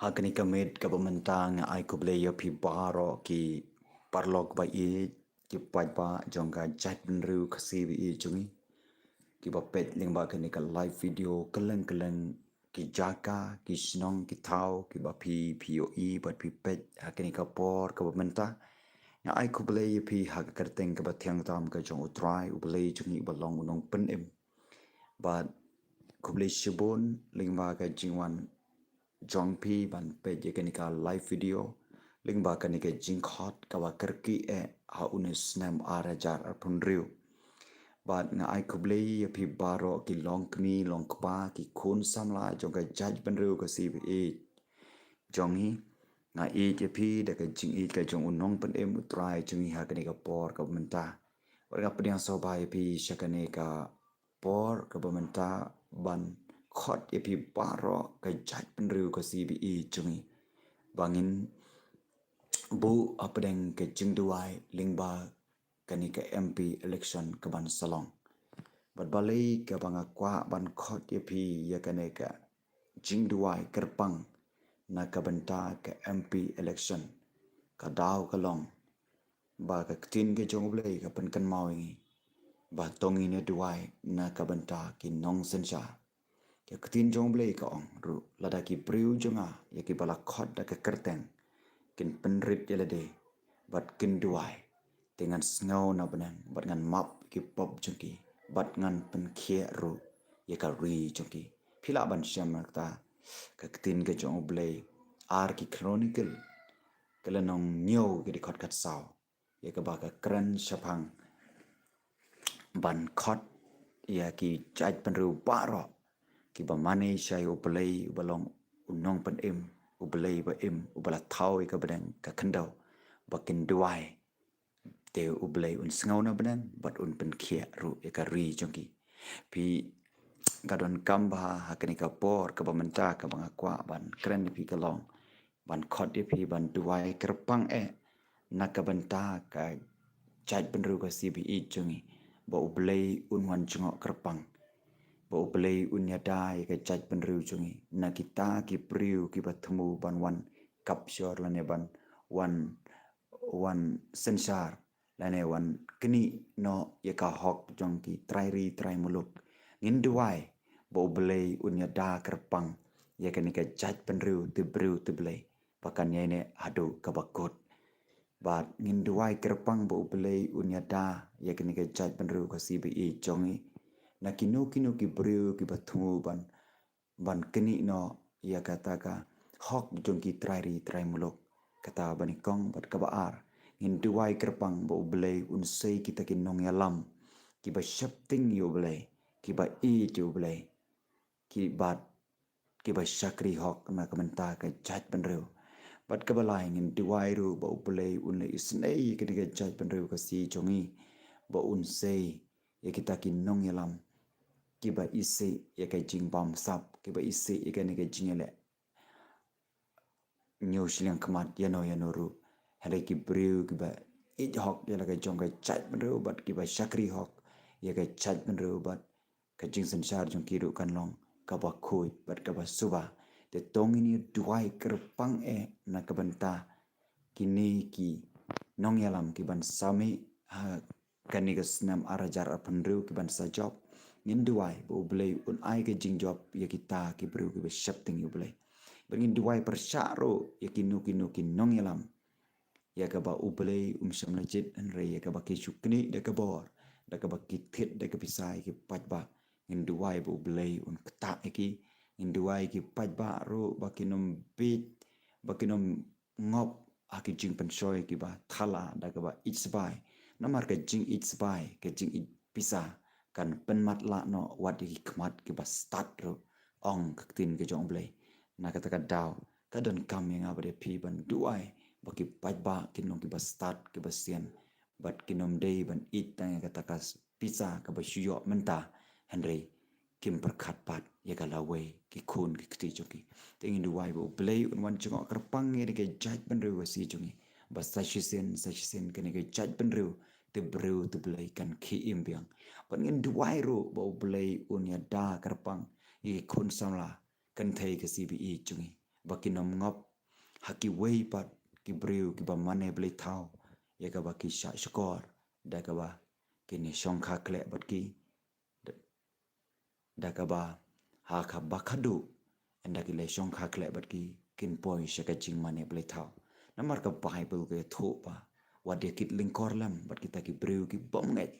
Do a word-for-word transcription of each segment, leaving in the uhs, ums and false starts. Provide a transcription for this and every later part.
Ha kane ka miet kaba mynta nga ai khublei ïa phi baroh ki paralok ba ïeit, ki paidbah jong ka jaitbynriew Khasi ba ïeit jong ngi, kiba peit lyngba kane ka live video kylleng kylleng ki jaka, ki shnong, ki thaw kiba phi, phi ïohi bad phi peit ha kane ka por kaba mynta. Nga ai khublei ïa phi ha ka kyrteng kaba thiang tam ka jong U Trai U Blei jong ngi uba long U Nongpynim. Bad khublei shibun lyngba ka jingwan jong phi ban peit ïa kane ka live video lyngba kane ka jingkhot kaba kyrkieh ha une u snem ar hajar arphew hynriew. Bad nga ai khublei ïa phi baroh ki longkmie longkpa, ki khun samla jong ka jaitbynriew Khasi ba ïeit jong ngi. Nga ïeit ïa phi da ka jingïeit ka jong U Nongpynim U Trai jong ngi ha kane ka por kaba mynta. Bad nga pdiang sngewbha ïa phi sha kane ka por kaba mynta ban khot ïa phi baroh ka jaitbynriew Khasi ba ïeit jong ngi ba ngin buh hapdeng ka jingduwai lyngba kane ka M P election kaban sa long. Bad balei kaba nga kwah ban khot ïa phi ïa kane ka jingduwai kyrpang na ka bynta ka M P election? Ka daw ka long ba ka ktien ka jong U Blei ka pynkynmaw ïa ngi ba to ngin ïa duwai na ka bynta ki nongsynshar. Ka ktien jong U Blei ka ong ruh, lada ki briew jong nga, ïa kiba la khot da ka kyrteng, kin pynrit ïa lade bad kin duwai, te ngan sngew na bneng bad ngan map ki pop jong ki bad ngan pynkhiah ruh ïa ka ri jong ki. Phi lah ban shem na kata ka ktien ka jong U Blei, Ar ki Chronicle, ka lynnong hynñiew, ka dkhot khatsaw, ïa kaba ka kren shaphang ban khot ïa ki jaitbynriew baroh kiba mane sha U Blei uba long U Nongpynim, U Blei ba im, uba la thaw ïa ka bneng ka khyndew, ba kin duwai, te U Blei un sngew na bneng bad un pynkhiah ruh ïa ka ri jong ki. Phi, ka donkam ba ha kane ka por kaba mynta kaba nga kwah ban kren ïa phi ka long ban khot ïa phi ban duwai kyrpang eh na ka bynta ka jaitbynriew Khasi ba ïeit jong ngi, ba U Blei un wan jngoh kyrpang, ba U Blei un ïada ïa ka jaitbynriew jong ngi na kita ki briew kiba thmu ban wan capture lane ban wan, wan synshar lane wan knieh noh ïa ka hok jong ki trai ri trai muluk. Ngin duwai ba U Blei un ïada kyrpang ïa kane ka jaitbynriew te briew te Blei ba kan ïaineh haduh kaba kut. Bad ngin duwai kyrpang ba U Blei un ïada ïa kane ka jaitbynriew Khasi ba ïeit jong ngi na kino kino ki briew kiba thmu ban, ban knieh noh ïa kata ka hok jong ki trai ri trai muluk. Kata ba nyngkong. Bad kaba ar, ngin duwai kyrpang ba U Blei un sei kita ki nongïalam kiba sheptieng ïa U Blei, kiba ïeit ïa U Blei, ki bad kiba shakri hok na ka bynta ka jaitbynriew. Bad kaba lai, ngin duwai ruh ba U Blei un leh isynei ïa kane ka jaitbynriew Khasi jong ngi, ba un sei ïa kita ki nongïalam kiba isih ïa ka jingbamsap, kiba isih ïa kane ka jingïaleh ñiew shiliang khmat ïano ïano ruh. Hynrei ki briew kiba ïeit hok ïa la ka jong ka jaitbynriew bad kiba shakri hok ïa ka jaitbynriew bad ka jingsynshar jong ki ruh kan long kaba khuid bad kaba suba. Te to ngin ïa duwai kyrpang eh na ka bynta kine ki nongïalam kiban sa mih ha kane ka snem ar hajar arphew hynriew kiban sa jop. Ngin duwai ba U Blei un ai ka jingjop ïa kita ki briew kiba sheptieng ïa U Blei. Bad ngin duwai pyrshah ruh ïa kino kino ki nongïalam ïa kaba U Blei um shym la jied, hynrei ïa kaba ki shu knieh da ka bor, da kaba ki thied da ka pisa ïa ki paidbah. Ngin duwai ba U Blei un ktah ïa ki. Ngin duwai ïa ki paidbah ruh ba kin ym bieit, ba kin ym ngop ha ki jingpynshoi kiba thala da kaba ïeit sbai. Namar ka jingïeit sbai, ka jingïeit pisa kan pynmatlah noh wat ïa ki khmat kiba stad ruh, ong ka ktien ka jong U Blei. Na kata ka daw, ka donkam ïa nga bad ïa phi ban duwai ba ki paidbah kin long kiba stad, kiba sian, bad kin ym dei ban ïeit tang ïa kata ka pisa kaba shu ïoh mynta, hynrei kim pyrkhat pat ïa ka lawei ki khun ki kti jong ki. Te ngin duwai ba U Blei un wan jngoh kyrpang ïa kane ka jaitbynriew Khasi jong ngi, ba sa shisien sa shisien kane ka jaitbynriew te briew te Blei kan khie im biang. Bad ngin duwai ruh ba U Blei un ïada kyrpang ïa ki khun samla kynthei Khasi ba ïeit jong ngi, ba kin ym ngop ha kiwei pat ki briew kiba mane blei thaw, ïa kaba ki shah shkor, da kaba kin ïa shongkha khleh bad ki, da, da kaba ha kaba khadduh, ynda ki la shongkha khleh bad ki, kin poi sha ka jingmane blei thaw. Namar ka Baibl ka ïathuh ba wat ïa kit lyngkor lem bad kita ki briew ki bym ngeit.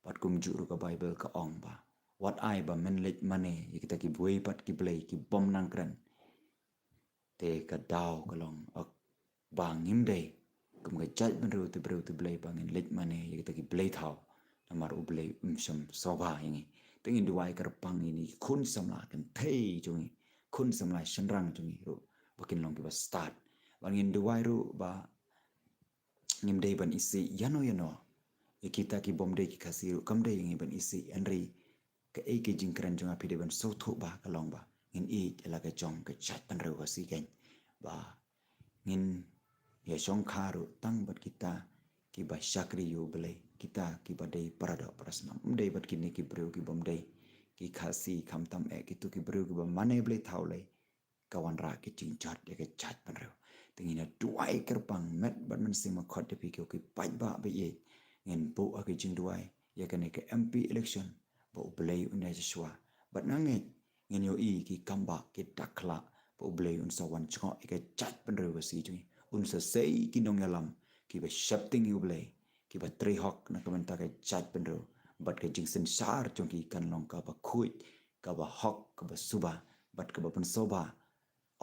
Bad kumjuh ruh ka Baibl ka ong ba wat ai ba men leit mane ïa kita kiwei pat ki blei ki bym nang kren. Te ka daw ka long, ok, ba ngim dei kum ka jaitbynriew te briew te blei ba ngin leit mane ïa kita ki blei thaw. Namar U Blei um shym sngewbha ïa ngi. Te ngin duwai kyrpang ïa ki khun samla kynthei jong ngi, khun samla shynrang jong ngi ruh, ba kin long kiba stad. Ba ngin duwai ruh ba ngim dei ban isih ïano ïano. Ïa kita ki bym dei ki Khasi ruh kam dei ïa ngi ban isih, hynrei kaei ka jingkren jong nga phi dei ban sngewthuh ba ka long ba ngin ïeit ïa la ka jong ka jaitbynriew Khasi keiñ. Ba ngin ïa shongkha ruh tang bad kita kiba shakri ïa U Blei, kita kiba dei para doh para snam. Ym dei bad kine ki briew ki bym dei ki Khasi, khamtam eh kito ki briew kiba mane blei thaw lei, ka wanrah ki jingjot ïa ka jaitbynriew. Te ngin ïa duwai kyrpang met bad mynsiem khot ïa phi ki paidbah ba ïeit. Ngin buh ha ki jingduwai ïa kane ka M P election ba U Blei un ïa shuwa. Bad nga ngeit ngin ïohi ki kambah ki dakhla ba U Blei un sa wan jngoh ïa ka jaitbynriew Khasi jong ngi. Un sa sei ki nongïalam kiba sheptieng ïa U Blei, kiba trei hok na ka bynta ka jaitbynriew. Bad ka jingsynshar jong ki kan long kaba khuid, kaba hok, kaba suba, bad kaba pynsngewbha,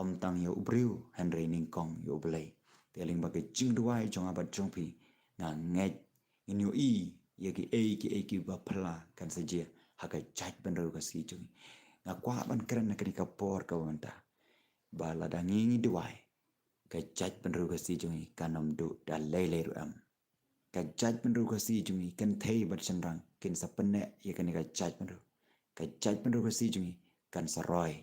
ym tang ïa u briew hynrei nyngkong ïa U Blei. Te lyngba ka jingduwai jong nga bad jong phi, nga ngeit ngin ïohi ïa kiei kiei kiba phylla kan sa jia ha ka jaitbynriew Khasi jong ngi. Nga kwah ban kren ha kane ka por kaba mynta ba lada ngi ngi duwai, ka jaitbynriew Khasi jong ngi kan ym duh da lei lei ruh em. Ka jaitbynriew Khasi jong ngi kynthei bad shynrang kin sa pynneh ïa kane ka jaitbynriew. Ka jaitbynriew Khasi jong ngi kan sa roi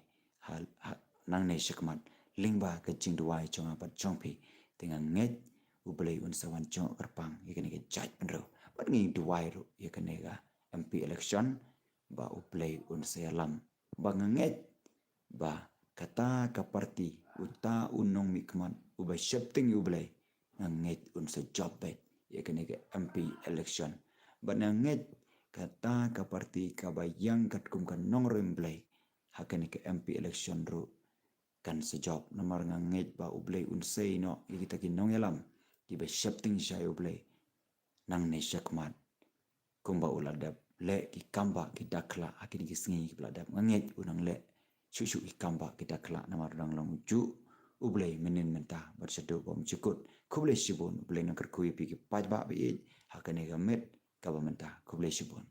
ha, ha nangne shakhmat lyngba ka jingduwai jong nga bad jong phi. Te nga ngeit U Blei un sa wan jngoh kyrpang ïa kane ka jaitbynriew. Bad ngi duwai ruh ïa kane ka M P election ba U Blei un sa ïalam. Ba nga ngeit ba kata ka parti, uta u nongmihkhmat uba sheptieng ïa U Blei, nga ngeit un sa jop beit ïa kane ka M P election. Bad nga ngeit kata ka parti kaba ïeng katkum ka nongrim Blei ha kane ka M P election ruh kan sa jop. Namar nga ngeit ba U Blei un sei noh ïa kita ki nongïalam kiba sheptieng sha ïa U Blei nangne shakhmat. Kumba u la dep leh ki kambah ki dakhla ha kine ki sngi kiba la dep, nga ngeit un nang leh shuh shuh ki kambah ki dakhla, namar u dang long u juh U Blei mynnin mynta bad shaduh ba ym jukut. Khublei shibun, U Blei un kyrkhu ïa phi ki paidbah ba ïeit ha kane ka miet kaba mynta. Khublei shibun.